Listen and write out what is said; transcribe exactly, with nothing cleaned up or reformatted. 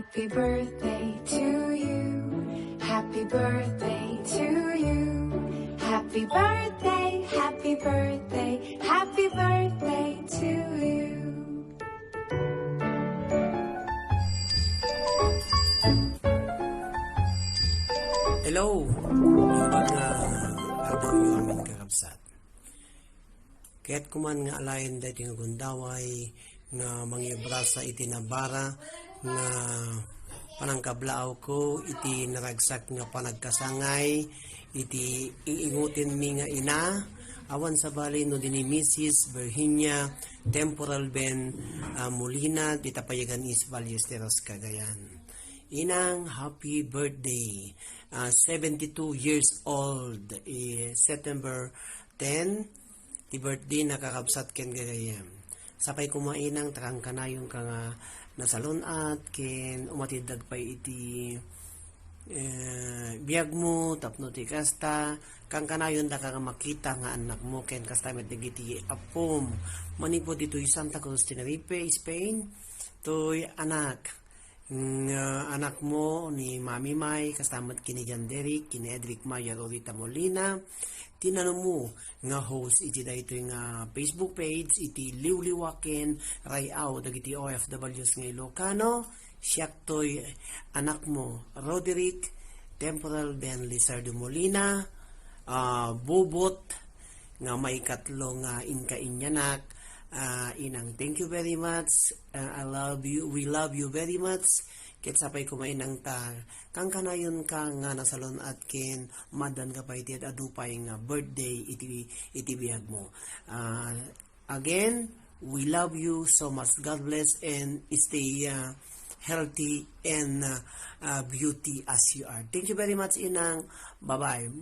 Happy birthday to you. Happy birthday to you. Happy birthday, happy birthday, happy birthday to you. Hello! Imbag nga adtoy amin kakabsat. Kayatkon man nga alayen daytoy nga gundaway nga mangibrasa iti nabara nga panangkablaawko iti naragsak nga panagkasangay iti ing-ingutenmi nga ina, awan sabali no di ni Missus Virginia Temporal Ben, ah, Molina, dita payagan East Ballesteros, Cagayan. Inang, happy birthday. Ah, seventy-two years old, eh, September ten, ti birthday na kakabsat ken gagayyem. Sapay koma inang, ta kankanayon ka nga nasalun-at ken umatiddag pay iti, eh, biagmo tapno ti kasta, kankanayon daka nga makita nga annakmo ken kasta met dagiti appom. Manipud ditoy Santa Cruz, Tenerife, Spain, toy anak, nga anakmo ni Mami May, kasta met ken ni John Derek, ken ni Edric Mayor Rita Molina, ti nanumo nga host iti daytoy nga Facebook page iti Liwliwa ken Ray-aw dagiti O F Ws nga Ilocano, siaktoy anakmo, Roderick Temporal Ben Lizardo Molina, ah, Bobot, nga maikatlo nga inka inyanak, ah, inang, thank you very much. Ah, I love you. We love you very much. Ket sapay koma inang ta, kankanayon ka nga nasalun-at ken maaddan ka pay ti adu pay nga birthday iti, iti biagmo. Ah, again, we love you so much. God bless and stay, ah, healthy and, ah, ah, beauty as you are. Thank you very much, inang. Bye-bye.